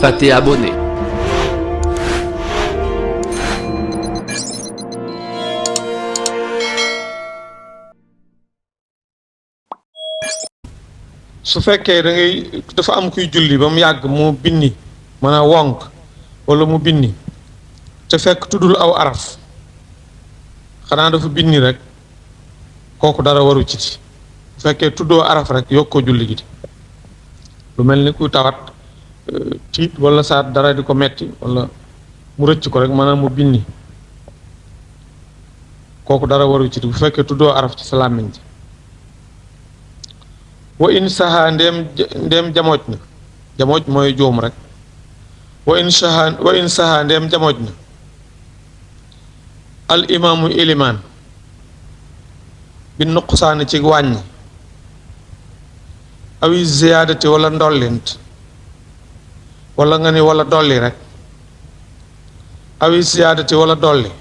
fàtte abonné. su fekkee da ngay dafa am kuy julli ba mu yàgg mu binni mën a wonk wala mu binni te fekk tuddul aw araf xanaa dafa binni rek kooku dara waru ci bu fekkee tuddoo araf rek yokk ko julli gi lu mel ni ku tawat tiit wala saat dara di ko metti wala mu rëcc ko rek maanaam mu binni kooku dara waru ci bu fekkee tuddoo araf ci sa làmmiñ ji wa in saha ndéem jamooj na jamooj mooy juum rek wa in saha ndéem jamooj na al imaamu ilimaan bi nuqsaani ci wàññi awi ziyaadati wala ndollint wala nga ni wala dolli rek awi ziyaadati wala dolli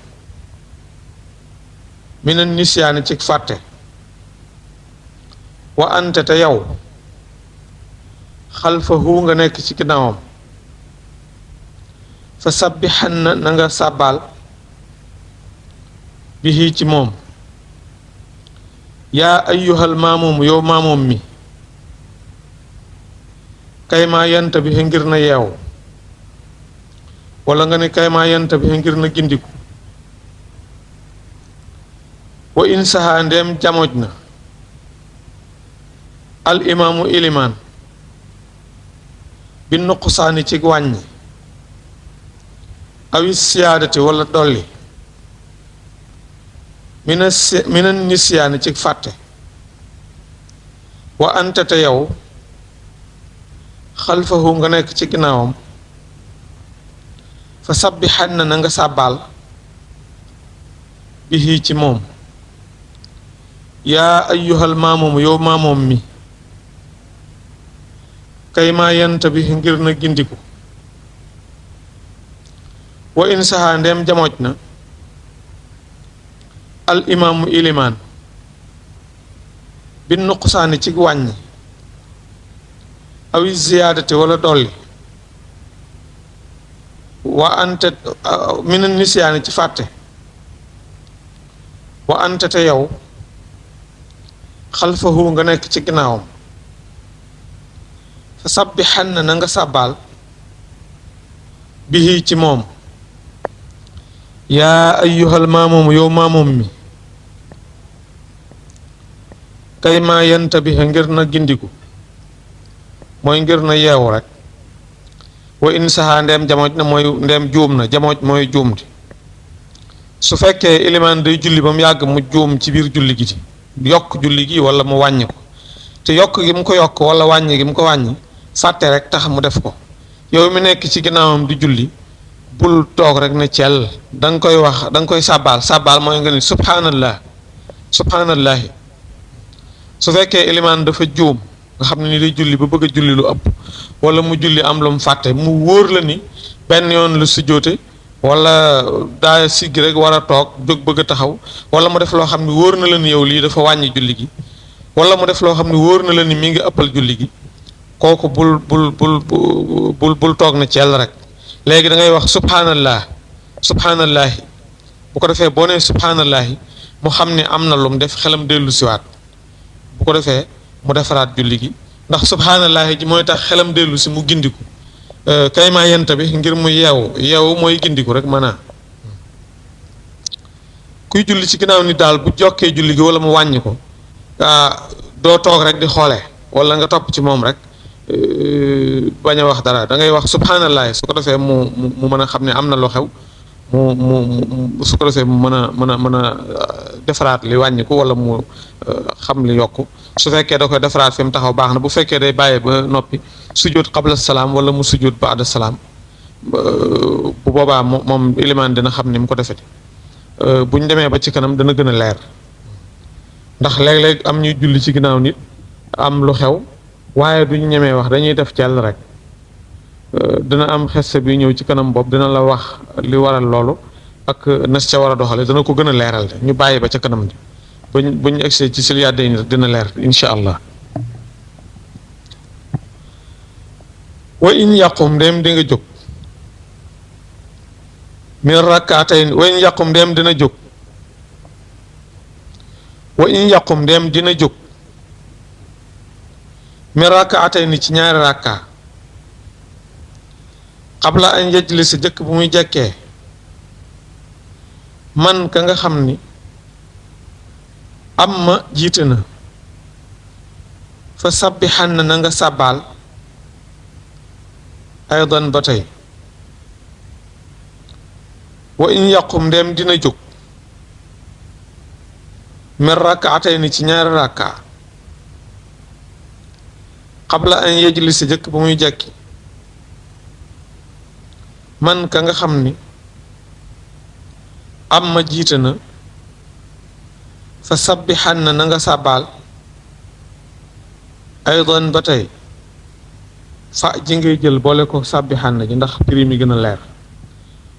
minan nisyaani ci fàtte wa ante te yow xalfahu nga nekk ci ginnaawam fa sabbixan na nga sàbbaal bihi ci moom yaa ayyuhal maamoom yow maamoom mi kay maa yanta bi ngir na yeew wala nga ne kay maa yanta bi ngir na gindiku wa in saha ndeem jamooj na al imaamu ilimaan bi nuqsaani ci wàññi awi siyaadati wala dolli mina nisyaani ci fàtte wa anta te yow xalfahu nga nekk ci ginnaawam fa sabbixan na nga sàbbaal bihi ci moom yaa ayyuhal maamoom yow maamoom mi kay maa yanta bi ngir na gindiku wa in saha ndeem jamooj na al imaamu ilimaan bi nuqsaani ci wàññi awi ziyaadati wala dolli wa ante mina nisyaani ci fàtte wa ante te yow xalfahu nga nekk ci ginnaawam fa sabbixan na nga sàbbaal bihi ci moom yaa ayyuhal maamoom yow maamoom mi kay maa yanta bi ngir na gindiku mooy ngir na yeewu rek wa in saha ndeem jamooj na mooy ndeem juum na jamooj mooy juumti su fekkee ilimaan day julli ba mu yàgg mu juum ci biir julli gi yokk julli gi wala mu wàññi ko te yokk gi mu ko yokk wala wàññi gi mu ko wàññi fàtte rek tax mu def ko yow mi nekk ci ginnaawam di julli bul toog rek ne cell da nga koy wax da nga koy sàbbaal mooy nga ni subhaanallahi su fekkee ilimaan dafa juum nga xam ne ni day julli ba bëgg a julli lu ëpp wala mu julli am lu mu fàtte mu wóor la ni benn yoon la sujjóote wala daa siggi rek war a toog jóg bëgg a taxaw wala mu def loo xam ne wóor na la ni yow lii dafa wàññi julli gi wala mu def loo xam ne wóor na la ni mi ngi ëppal julli gi kooku bul toog na cell rek léegi da ngay wax subhaanallahi bu ko defee boo nee subhaanallahi mu xam ne am na lu mu def xelam dellu siwaat bu ko defee mu defaraat julli gi ndax subhaanallahi ji mooy tax xelam dellu si mu gindiku kay maa yenta bi ngir mu yeewu mooy gindiku rek maanaam kuy julli ci ginnaaw ni daal bu jokkee julli gi wala mu wàññi ko doo toog rek di xoole wala nga topp ci moom rek bañ a wax dara da ngay wax subhaanallahi su ko defee mu mën a xam ne am na lu xew mu su ko defee mu mën a defaraat li wàññiku wala mu xam li yokku su fekkee da koy defaraat fi mu taxaw baax na bu fekkee day bàyyi ba noppi sujjóot qabla salaam wala mu sujjóot ba'da salaam bu boobaa moom ilimaan dina xam ni mu ko defeti bu ñu demee ba ci kanam dana gën a leer ndax léeg-léeg am ñuy julli ci ginnaaw nit am lu xew waaye duñ ñemee wax dañuy def cell rek dina am xesse bi ñëw ci kanam bopp dina la wax li waral loolu ak nas ca war a doxale dana ko gën a leeral ñu bàyyi ba ca kanam buñ egsee ci sil yàdday ni dina leer insha allah wa in yaqum ndem di nga jóg min rakkaatayn wa in yaqum ndem dina jóg wa in yaqum ndem dina jóg min rakkaatayn ci ñaari rakka qabla an yajlisa jëkk bu muy jekkee man ka nga xam ni amma jiite na fa sabbihan na nga sàbbaal aydan ba tey wa in yaqum ndem dina jóg min rak'atayn ci ñaari rakka qabla an yajlisa jëkk ba muy jekki man ka nga xam ni amma jiite na fa sabbihan na nga sàbbaal aydan ba tey fa ji ngay jël boole ko sabbihan na ji ndax prix mi gën a leer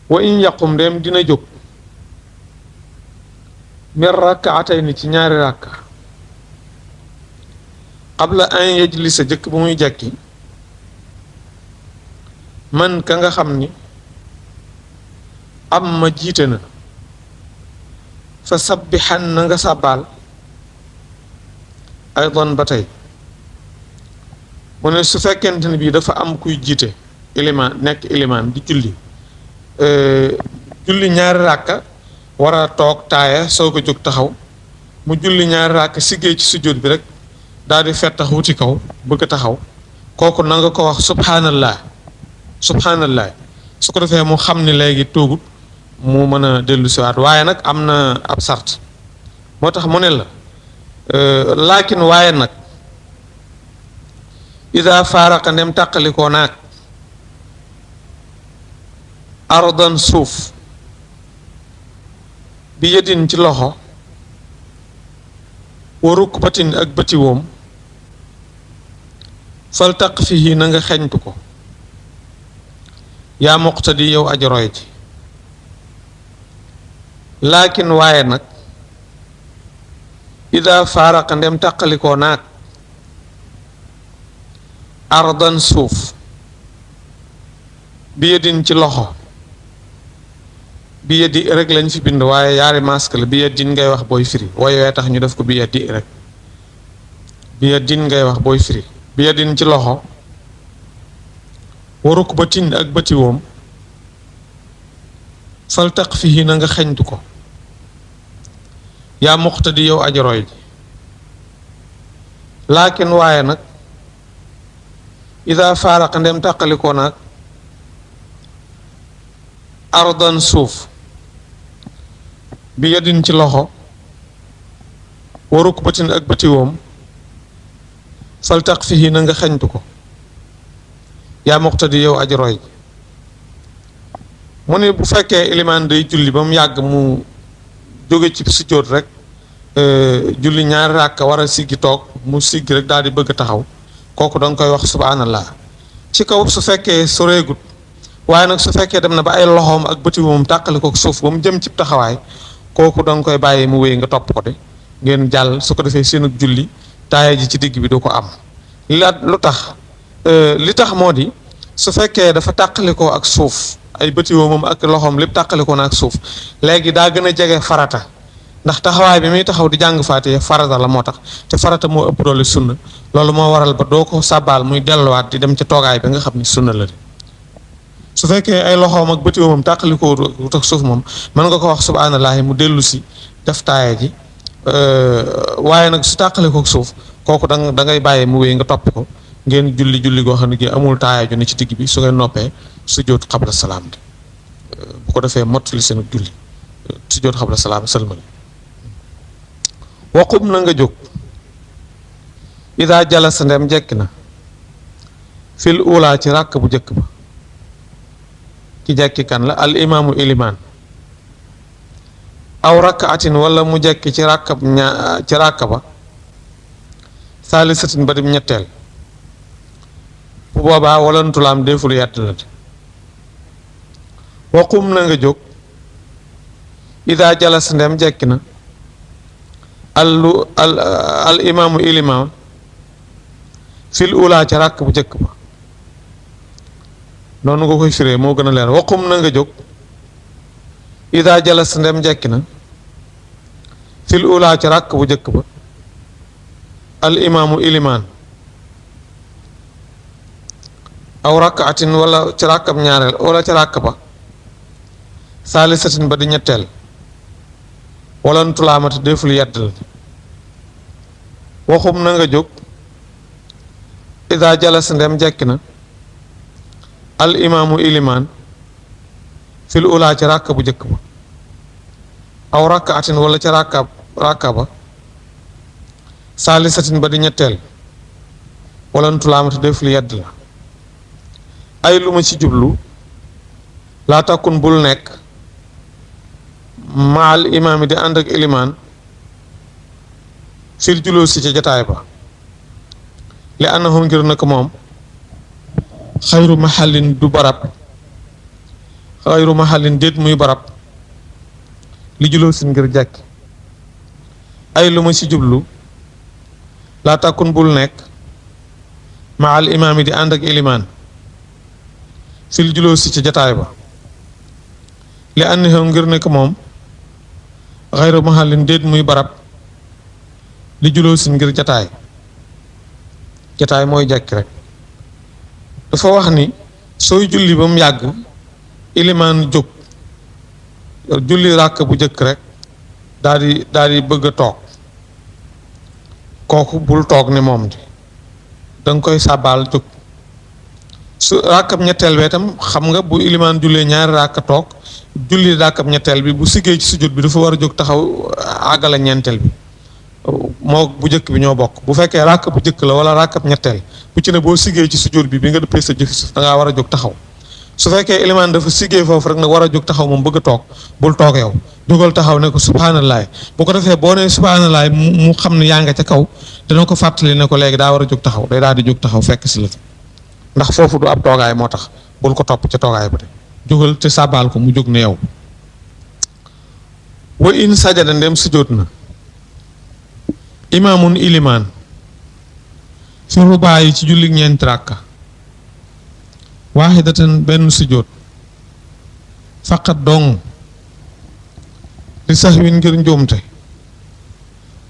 wa in yaqum ndem dina jóg min rak'atayn ci ñaari rakka qabla an yajlisa jëkk bu muy jekki man ka nga xam ni amma jiite na fa sabbihan na nga sàbbaal aydan ba tey mu ne su fekkente ne bii dafa am kuy jiite ilimaan nekk ilimaan di julli julli ñaari ràkka war a toog taaya soo ko jóg taxaw mu julli ñaari ràkka siggee ci sujjóot bi rek daal di fettax wuti kaw bëgg a taxaw kooku na nga ko wax subhanallah subhanallah su ko defee mu xam ne léegi toogut mu mën a dellu siwaat waaye nag am na ab sart moo tax mu ne la laakin waaye nag ida faaraqa ndem tàqalikoo naag ardan suuf bi yëdin ci loxo wa rukbatin ak bëti woom fal taq fihi na nga xeñtu ko yaa muqtadi yow aji roy ji laakin waaye nag ida faaraqa ndem tàqalikoo naag ardan suuf bi yëdin ci loxo bi yëddi rek lañ fi bind waaye yaari masque la bi yëddin ngay wax booy firi wooyee tax ñu def ko bi yëddi rek bi yëddin ngay wax booy firi bi yëddin ci loxo waruk ba tin ak bëti woom fal taq fii na nga xeñtu ko yaa muqtadi yow aji roy ji laakin waaye nag ida faaraqa ndem tàqalikoo naag ardan suuf bi yadin ci loxo waruk batin ak bëti woom fal taq fii na nga xeñtu ko yaa muqtadi yow aji roy mu ne bu fekkee ilimaan day julli ba mu yàgg mu jóge ci sujjóot rek julli ñaari ràkka war a siggi toog mu siggi rek daal di bëgg a taxaw kooku danga koy wax subhanallah ci kaw su fekkee soreegut waaye nag su fekkee dem na ba ay loxoom ak bëti moom tàqali ko suuf ba mu jëm ci taxawaay kooku danga koy bàyyi mu wéy nga topp ko de ngeen jàll su ko defee seenug julli taaya ji ci digg bi du ko am lu tax li tax moo di su fekkee dafa tàqalikoo ak suuf ay bëti moom ak loxoom lépp tàqalikoo na ak suuf léegi daa gën a jege farata ndax taxawaay bi muy taxaw di jàng faatiha farata la moo tax te farata moo ëpp doole sunna loolu moo waral ba doo ko sàbbaal muy delluwaat di dem ca toogaay bi nga xam ni sunna la de su fekkee ay loxoom ak bëti moom tàqalikoo du tax suuf moom mën nga ko wax subhaanallahi mu dellu si def taaya ji waaye nag su tàqalikoo ak suuf kooku da ngay bàyyi mu wéy nga topp ko ngeen julli goo xam ne gi amul taaya ju ne ci digg bi su ngeen noppee sujjóot xabla salaam de bu ko defee mottali seen julli sujjóot xabla salaam sëlmali waqum na nga jóg ida jalasa ndem jekki na fil ula ci ràkk bu jëkk ba ki jekki kan la al imaamu ilimaan aw rakaatin wala mu jekki ci ràkk ba saalisatin ba dim ñetteel bu boobaa walantulaam deful yett la waqum na nga jóg ida jalasa ndem jekki na al imaamu ilimaan fil ula ca ràkk bu jëkk ba noonu nga koy firee moo gën a leer waqum na nga jóg ida jalas ndem jekki na fil ula ci ràkk bu njëkk ba al imaamu ilimaan aw rakaatin wala ci ràkkab ñaareel wala ci ràkk ba saalisatin ba di ñetteel wala ntulaamati deful yeddal waxum na nga jóg ida jalas ndem jekki na al imaamu ilimaan fil ula ci ràkk bu njëkk ba aw rakaatin wala ci ràkka ba saalisatin ba di ñetteel wala ntulaamati deful yedd la ay lu ma ci jublu laa takkun bul nekk maal imaam yi di ànd ak ilimaan fil juloo si ca jataay ba li annahu ngir nag moom xayru mahallin du barab xayru mahallin déet muy barab li juloo si ngir jàkk ay lu ma ci jublu laa takkun bul nekk maal imaam yi di ànd ak ilimaan fil juloo si ca jataay ba li annahu ngir nekk moom xayru mahallin déet muy barab li juloo si ngir jataay mooy jàkki rek dafa wax ni sooy julli ba mu yàgg ilimaan jóg julli ràkk bu jëkk rek daal di bëgg a toog kooku bul toog ni moom di danga koy sàbbaal jóg su ràkkab ñetteel bi itam xam nga bu ilimaan jullee ñaari ràkk toog julli ràkkab ñetteel bi bu siggee ci sujjóot bi dafa war a jóg taxaw àggale ñeenteel bi moo bu njëkk bi ñoo bokk bu fekkee ràkk bu njëkk la wala ràkkab ñetteel bu ci ne boo siggee ci sujjóot bi nga dëppee sa jëfi suuf da ngaa war a jóg taxaw su fekkee ilimaan dafa siggee foofu rek nag war a jóg taxaw moom bëgg a toog bul toog yow jógal taxaw ne ko subhaanallaah bu ko defee boo nee subhaanallaah mu xam ne yaa nga ca kaw dana ko fàttali ne ko léegi daa war a jóg taxaw day daal di jóg taxaw fekk si la ndax foofu du ab toogaay moo tax bul ko topp ca toogaay ba de jógal te sàbbaal ko mu jóg ne yow wa in sajada ndem sujjóot na imaamun ilimaan fi rubaa yi ci julli ñeenti ràkka waahidatan benn sujjóot faqat dong li sax win ngir njuumte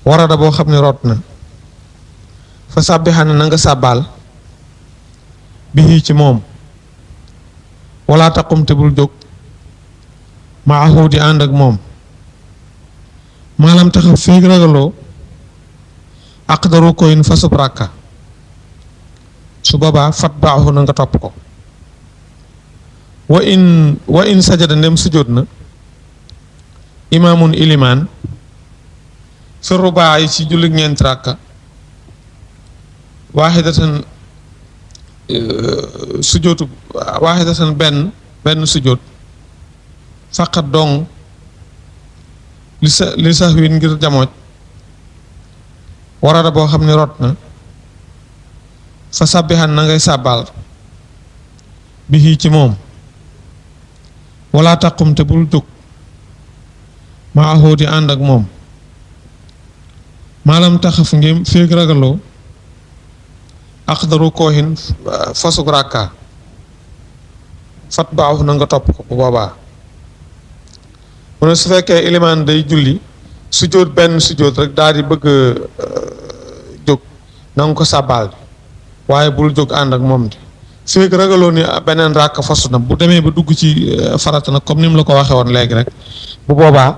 warada boo xam ne root na fa sàbbixana na nga sàbbaal bi ci moom wala taqumte bul jóg maahu di ànd ak moom maalam taxaw feeg ragaloo aqdaru koyin fasub ràkka su boobaa fat baaxu na nga topp ko wa in sajada ndem sujjóot na imaamun ilimaan fi rubaa yi ci jullit ñeenti ràkka waahidatan benn sujjóot faqat dong li sax win ngir jamooj warada boo xam ne rot na fa sàbbixan na ngay sàbbaal bi ci moom wala taqum te bul jóg ma axoo di ànd ak moom maalam taxaf ngim féeg ragaloo aqdaru koohin fasug ràkka fat baaxu na nga topp ko bu boobaa mu ne su fekkee ilimaan day julli sujjóot benn sujjóot rek daal di bëgg jóg na nga ko sàbbaal waaye bul jóg ànd ak moom di féeg ragaloo ni beneen ràkk fasu na bu demee ba dugg ci farata nag comme ni mu la ko waxee woon léegi rek bu boobaa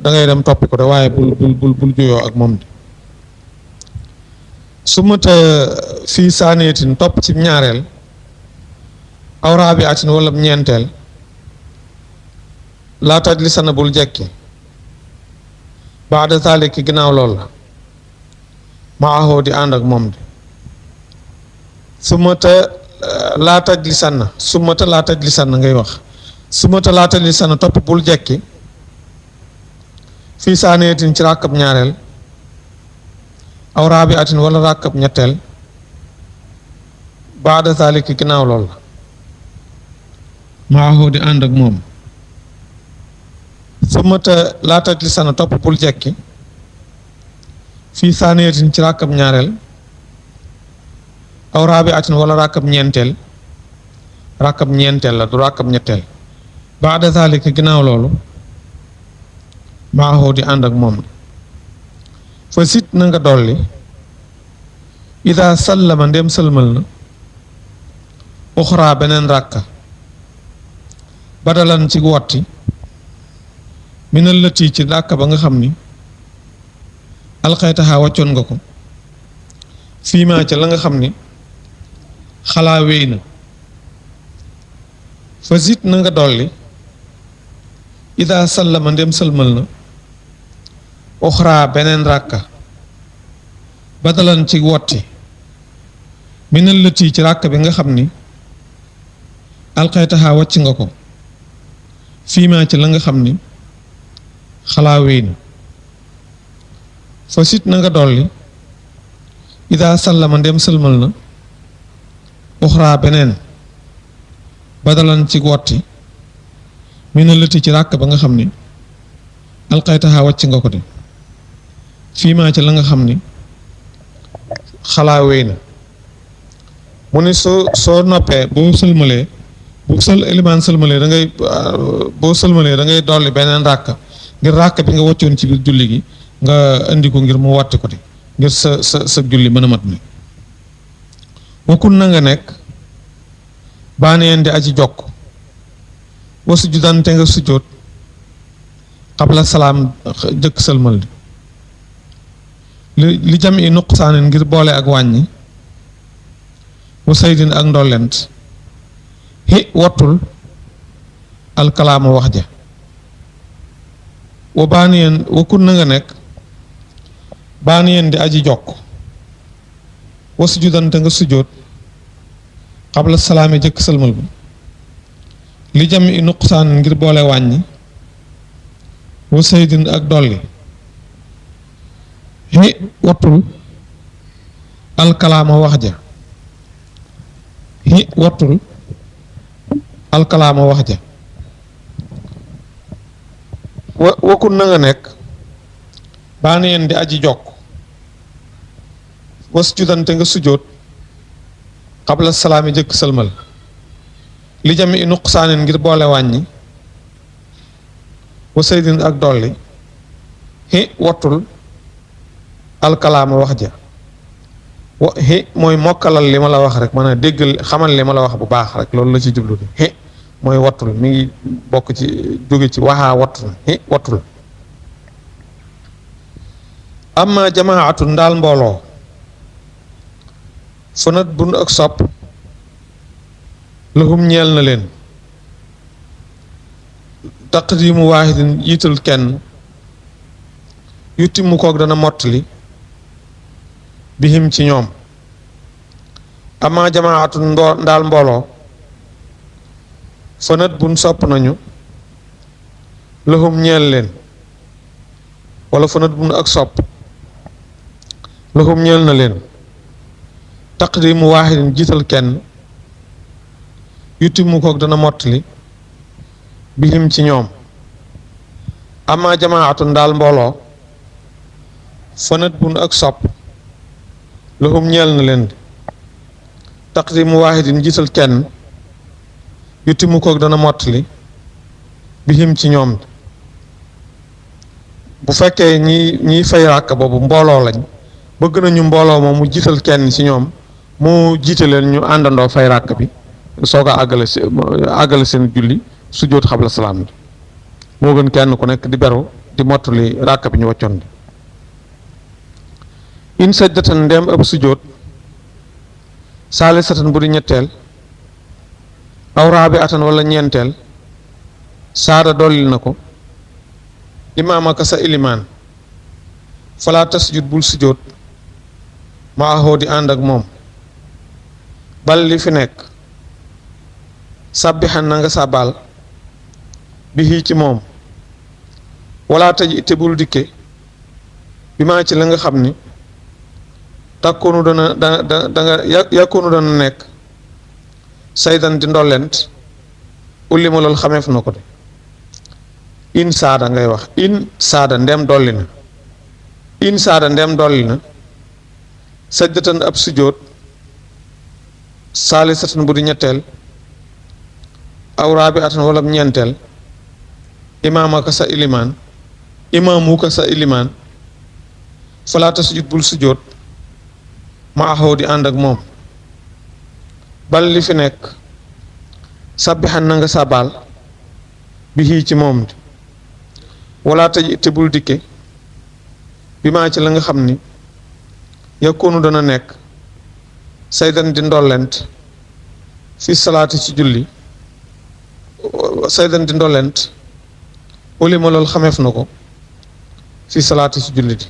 da ngay dem toppi ko de waaye bul juyoo ak moom di su mata fii saaniyatin topp ci ñaareel aw raabiatin wala ñeenteel laa taj li sana bul jekki baada zaalika ginnaaw lool la maaxoo di ànd ak moom di su mata laa taj li sanna su mata laa taj li sanna ngay wax su mata laa taj li sanna topp bul jekki fii saaniyatin ci ràkkab ñaareel aw raabiatin wala ràkkab ñetteel baada zaalika ginnaaw lool la maaxoo di ànd ak moom su mata laa taj li sana topp bul jekki fii saaniyatin ci ràkkab ñaareel aw raabiatin wala ràkkab ñeenteel rakkab ñeenteel la du rakkab ñetteel baada zalika ginnaaw loolu maaxoo di ànd ak moom fa sit na nga dolli ida sallama ndem sëlmal na uxraa beneen ràkka badalan ci wotti minal lëtii ci ràkka ba nga xam ni alxaytaxaa wàccoon nga ko fiimaa ca la nga xam ni xalaa wéy na fa sit na nga dolli ida sallama ndem sëlmal na uxraa beneen ràkka badalan ci wotti minal lëtii ci ràkka bi nga xam ni alxaytaxaa wàcc nga ko fiimaa ci la nga xam ni xalaa wéy na fa sit na nga dolli ida sallama ndem sëlmal na uxraa beneen badalan ci wotti minal lëtii ci ràkka ba nga xam ni alxaytaxaa wàcc nga ko de fiimaa ci la nga xam ni xalaa wéy na mu ne soo noppee boo sëlmalee bu élimaan sëlmalee da ngay boo sëlmalee da ngay dolli beneen ràkka ngir ràkka bi nga wàccoon ci biir julli gi nga indi ko ngir mu wàtti ko de ngir sa julli mën a mat ni wakkul na nga nekk baaneen di aji jokk wa sujjudan te nga sujjóot xabla salaam jëkk sëlmal li jam i nuqsaanin ngir boole ak wàññi wa saydin ak ndollent hi wattul alkalaama wax ja wa baaniyeen wakkul na nga nekk baaniyeen di aji jokk wa sujjudan te nga sujjóot xabla salaami jëkk sëlmal bi li jam i nuqsaanin ngir boole wàññi wa saydin ak dolli hi wattul alkalaama wax ja hi wattul alkalaama wax ja wakul na nga nekk baaneen di aji jokk wasjudante nga sujjóot xabla salaami jëkk sëlmal li jami i nuqsaanin ngir boole wàññi wa saydin ak dolli hi wattul alkalaama wax ja wa hi mooy mokkalal li ma la wax rek maanaam déggal xamal li ma la wax bu baax rek loolu la ci jublu de hi mooy wattul mi ngi bokk ci jóge ci waxaa wattul hi wattul amma jamaatu ndaal mbooloo fanat bun ak sopp lahum ñeel na leen taqdimu waahidin jiital kenn yuttimu koog dana mottali bihim ci ñoom amma jamaatu ndaal mbooloo fanat bun sopp nañu lahum ñeel leen wala fanat bun ak sopp lahum ñeel na leen taqdimu waahidin jiital kenn yuttimu koog dana mottali bihim ci ñoom amma jamaatu ndaal mbooloo fanat bun ak sopp lahum ñeel na leen taqdimu waahidin jiital kenn yuttimu koog dana mottali bihim ci ñoom bu fekkee ñiy fay ràkk boobu mbooloo lañ bëgg nañu mbooloo moom mu jiital kenn ci ñoom mu jiite leen ñu àndandoo fay ràkk bi soog a àggale seen julli sujjóot xabla salaam bi moo gën kenn ku nekk di beru di mottali ràkk bi ñu wàccoon bi in sajdatan ndem ëpp sujjóot saalisatan bu di ñetteel aw raabi atan wala ñeenteel saada dollil na ko imaamaka sa ilimaan falaa tasjud bul sujjóot ma ahoo di ànd ak moom bal li fi nekk sàbbixan na nga sàbbaal bi ci moom wala taj te bul dikke bi maa ci la nga xam ni takkoonu danga yàkkoonu dana nekk saydan di ndollent ulli ma loolu xameef na ko de in saada ngay wax in saada ndem dolli na in saada ndem dolli na sajdatan ab sujjóot saalisatan bu di ñetteel aw raabi'atan wala ñeenteel imaamaka sa ilimaan imaamuka sa ilimaan falaa tasjud bul sujjóot maahu di ànd ak moom bal li fi nekk sabbixan na nga sàbbaal bihi ci moom wala taj te bul dikke bi maa ci la nga xam ni yakunu dana nekk saydan di ndollent fi salaati ci julli saydan di ndollent ulima loolu xameef na ko fi salaati ci julli di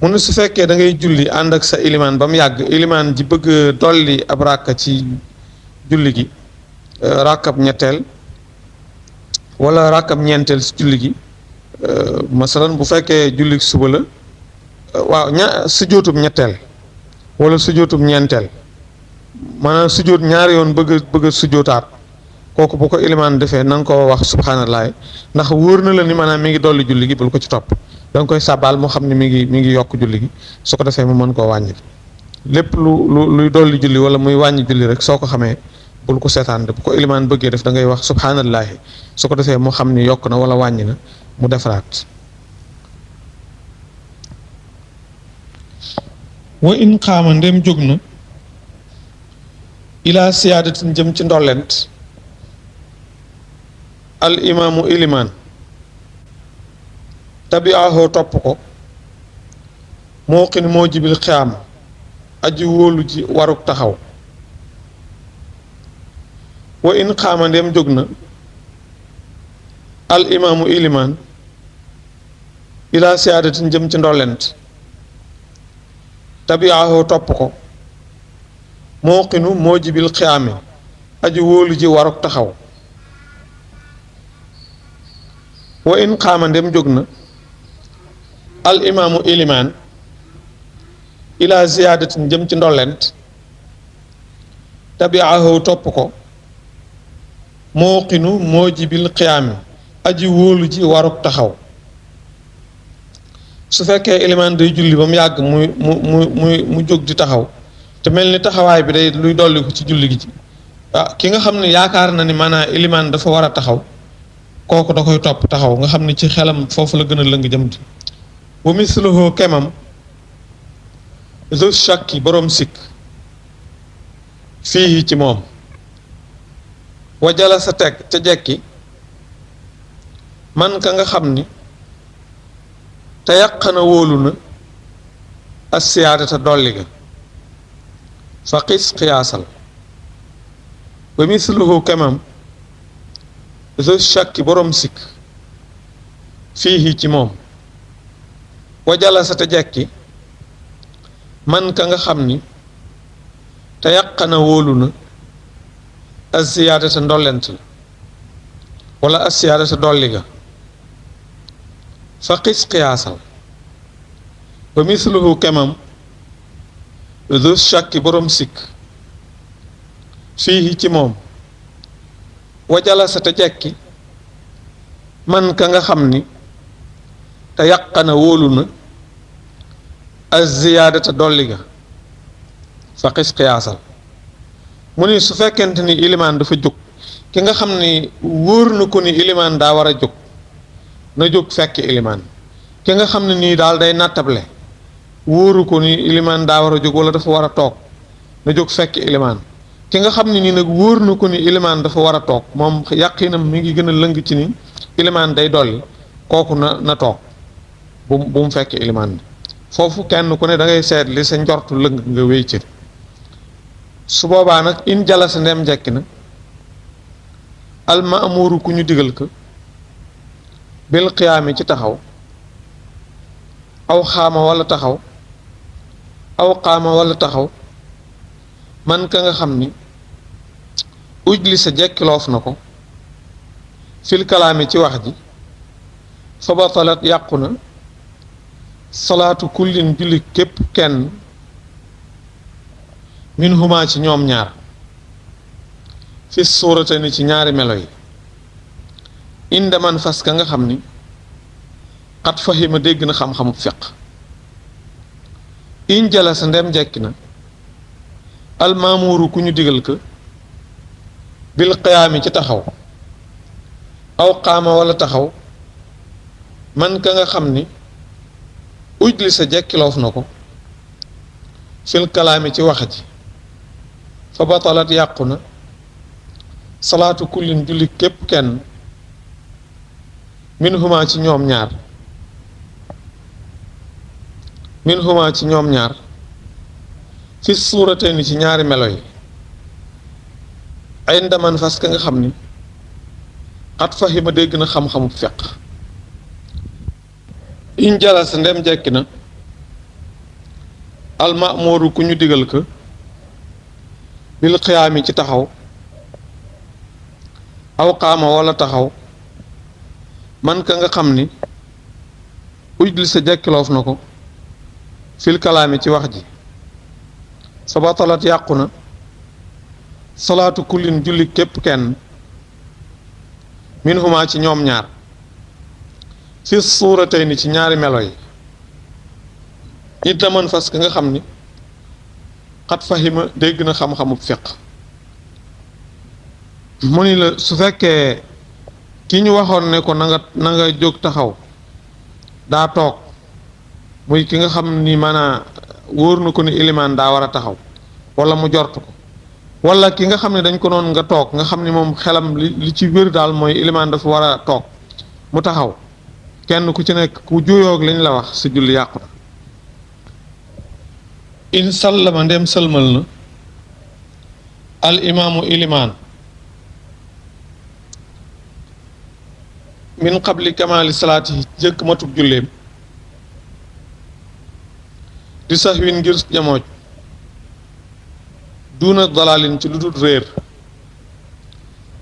mu ne su fekkee da ngay julli ànd ak sa ilimaan ba mu yàgg ilimaan ji bëgg dolli ab ràkka ci julli gi ràkkab ñetteel wala ràkkab ñeenteel ci julli gi masalan bu fekkee julli suba la waaw sujjóotub ñetteel wala sujjóotub ñeenteel maanaam sujjóot ñaari yoon bëgg a sujjóotaat kooku bu ko ilimaan defee na nga ko wax subhaanallahi ndax wóor na la ni maanaam mi ngi dolli julli gi bul ko ci topp da nga koy sàbbaal moo xam ne mi ngi yokk julli gi su ko defee mu mën koo wàññi lépp luy dolli julli wala muy wàññi julli rek soo ko xamee bul ko seetaan de bu ko ilimaan bëggee def da ngay wax subhaanallahi su ko defee moo xam ni yokk na wala wàññi na mu defaraat wa in qaama ndem jóg na ilaa siyaadatin jëm ci ndollent al imaamu ilimaan tabi'ahu topp ko muuqin moo jibil xiyaam aji wóolu ji waruk taxaw wa in qaama ndem jóg na al imaamu ilimaan ilaa siyaadatin jëm ci ndollent tabi'ahu topp ko muuqinu moo jibil xiyaami aji wóolu ji waruk taxaw wa in qaama ndem jóg na al imaamu ilimaan ila ziyaadatin jëm ci ndollent tabi'ahu topp ko muuqinu moo jibil qiyaami aji wóolu ji waruk taxaw su fekkee ilimaan day julli ba mu yàgg mu jóg di taxaw te mel ni taxawaay bi day luy dolli ko ci julli gi ki nga xam ne yaakaar na ni maanaam ilimaan dafa war a taxaw kooku da koy topp taxaw nga xam ne ci xelam foofu la gën a lëng jëm di wa misluhu kemam zu shakki boroom sikk fii ci moom wa jala sa teg ca jekki man ka nga xam ni te yàqana wóolu na as siyaadata dolli ga fa qis qiyaasal wa misluhu kemam zu shakki boroom sikk fii ci moom wa jala sa te jekki man ka nga xam ni te yàqana wóolu na as siyaadata ndollent la wala as siyaadata dolli ga fa qis qiyaasal ba misluhu kemam du shakki boroom sikk fii ci moom wa jala sa te jekki man ka nga xam ni te yàqana wóolu na az ziyaadata dolli ga fa qis qiyaasal mu ni su fekkente ni ilimaan dafa jóg ki nga xam ni wóor na ko ni ilimaan daa war a jóg na jóg fekk ilimaan ki nga xam ne nii daal day nattable wóoru ko ni ilimaan daa war a jóg wala dafa war a toog na jóg fekk ilimaan ki nga xam ne nii nag wóor na ko ni ilimaan dafa war a toog moom yàqinam mi ngi gën a lëng ci ni ilimaan day dolli kooku na toog bu mu fekk ilimaan bi foofu kenn ku ne da ngay seet li sa njortu lëng nga wéy ci su boobaa nag in jala sa ndem jekki na almaamuru ku ñu digal ko bil qiyaami ci taxaw aw xaama wala taxaw aw qaama wala taxaw man ka nga xam ni ujli sa jekkiloof na ko fil kalaami ci wax ji fa batalat yàqu na salaatu kullin julli képp kenn min huma ci ñoom ñaar fi suurate ni ci ñaari melo yi inda man fas ka nga xam ni xat fahima dégg na xam-xamu fiq in jala sa ndem jekki na almaamuru ku ñu digal ko bil qiyaami ci taxaw aw qaama wala taxaw man ka nga xam ni ujli sa jekkiloof na ko fil kalaami ci wax ji fa batalat yàqu na salaatu kullin julli képp kenn min huma ci ñoom ñaar fi suuratayni ci ñaari melo yi ay ndaman fas ka nga xam ni xat fahima dégg na xam-xamu feq iñ jalasa ndem jekki na almamooru ku ñu digal ko bil xiyaami ci taxaw aw qaama wala taxaw man ka nga xam ni ujli sa jekkiloof na ko fil kalaami ci wax ji sa batalat yàqu na salaatu kullin julli képp kenn min huma ci ñoom ñaar fi suuratayni ci ñaari melo yi it la mën fas ka nga xam ni xat fahima dégg na xam-xamu fiq mu ni la su fekkee ki ñu waxoon ne ko na nga jóg taxaw daa toog muy ki nga xam ni maanaa wóor na ko ni ilimaan daa war a taxaw wala mu jort ko wala ki nga xam ne dañ ko noon nga toog nga xam ni moom xelam li ci wér daal mooy ilimaan dafa war a toog mu taxaw kenn ku ci nekk ku juyoog lañ la wax sa julli yàqu na in sallama ndem sëlmal na al imaamu ilimaan min qabli kamaali salaati jëkk matug julleem di sax win ngir jamooj duuna dalalin ci lu dul réer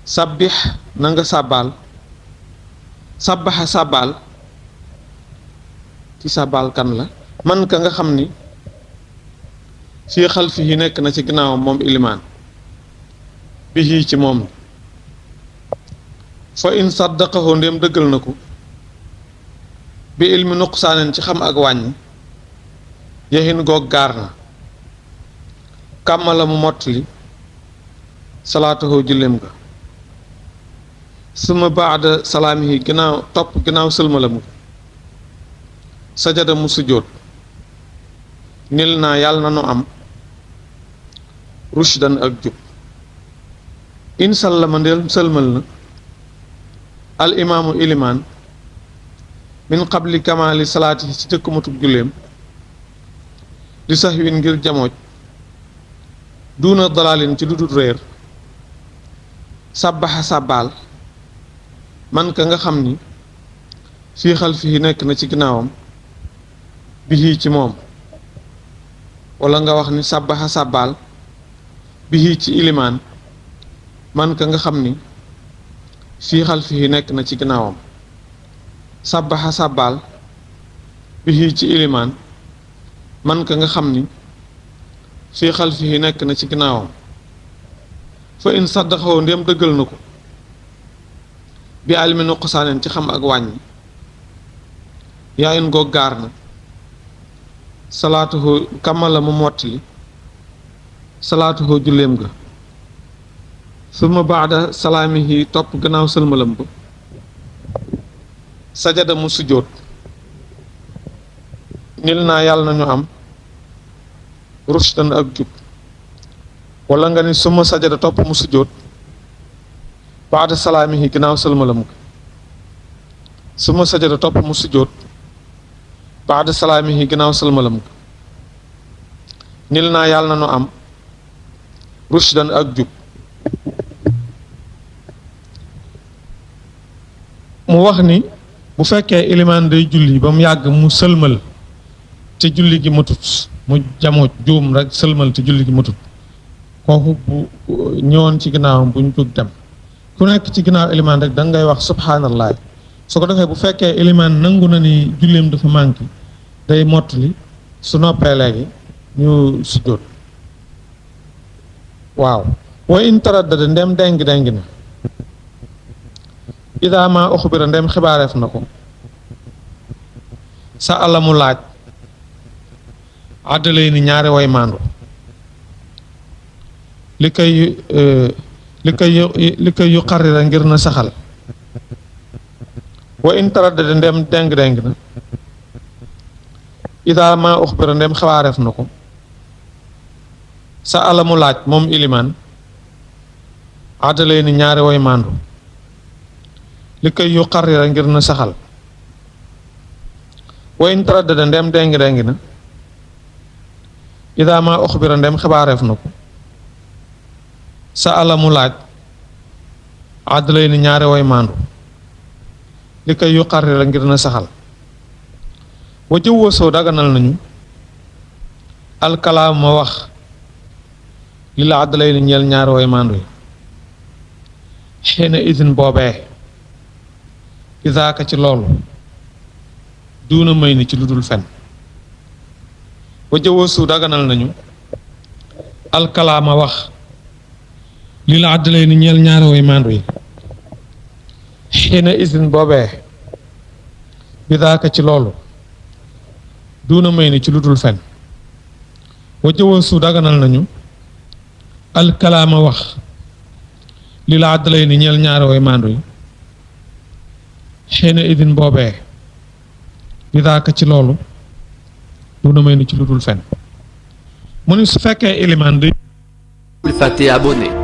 sabbix na nga sàbbaal sabbaxa sàbbaal ci sàbbaal kan la man ka nga xam ni fii xalfihi nekk na ci ginnaawam moom ilimaan bihi ci moom fa in saddaqahu ndéem dëggal na ko bi ilmi nuqsaanen ci xam ak wàññi yaxin goog gaar na kàmmala mu mottali salaatahu julleem ga suma baada salaamihi ginnaaw sëlmalam ga sajada mu sujjóot nil naa yàlla na nu am rushdan ak jub in sallama ndeel sëlmal na al imaamu ilimaan min qabli kamaali salaatihi ci jëkk matug julleem di sax win ngir jamooj duuna dalalin ci dudut réer sàbbaxa sàbbaal man ka nga xam ni fii xalfihi nekk na ci ginnaawam bihi ci moom wala nga wax ni sàbbaxa sàbbaal bihi ci ilimaan man ka nga xam ni fii xalfihi nekk na ci ginnaawam sàbbaxa sàbbaal bihi ci ilimaan man ka nga xam ni fii xalfihi nekk na ci ginnaawam fa in saddaqahu ndéem dëggal na ko bi alimi nuqsaanen ci xam ak wàññi yaa in goog gaar na salaatuhu kamala mu mottali salaatuhu julleem ga suma baada salaamihi topp gannaaw sëlmalam ba sajada mu sujjóot nil naa yàlla nañu am rushdan ak jub wala nga ni suma sajada topp mu sujjóot baada salaamihi gannaaw sëlmalam ga suma sajada topp mu sujjóot baada salaamihi gannaaw sëlmalam ga nil naa yàlla nañu am rushdan ak jub mu wax ni bu fekkee ilimaan day julli ba mu yàgg mu sëlmal te julli gi matut mu jamooj juum rek sëlmal te julli gi matut kooku bu ñëwoon ci ginnaawam bu ñu jóg dem ku nekk ci ginnaaw ilimaan rek da ngay wax subhanallah su ko defee bu fekkee ilimaan nangu na ni julleem dafa manqué day mottali su noppee léegi ñu sujjóot waaw wa in taraddada ndem déng na ida ma uxbira ndem xibaareef na ko sa alamu laaj àddalay ni ñaari way maandu li koy li koy yu xarira ngir na saxal wa in taraddada ndem deng na ida ma uxbira ndem xawaareef na ko sa alamu laaj moom ilimaan addalee ni ñaari way maandu li koy yu xarira ngir na saxal wa in taraddada ndem deng na ida ma uxbira ndem xawaareef na ko sa alamu laaj addalee ni ñaari way maandu li koy yu xarira ngir na saxal wa jëwwasoo daganal nañu alkalaam ma wax li la àddalay ni ñeel ñaari way maandu yi xëy na isin boobee isaaka ci loolu duuna may ni ci lu dul fen wa jëwwasu daganal nañu alkalaam ma wax li la àddalay ni ñeel ñaari way maandu yi xëy na isin boobee isaaka ci loolu duuna may ni ci lu dul fen wa jëwwasu daganal nañu alkalaama wax li la àddalay ni ñeel ñaari way maandu yi xëy na idin boobee bi daaka ci loolu duuna may ni ci lu dul fen mu ni su fekkee ilimaan di Bul fàtte abonné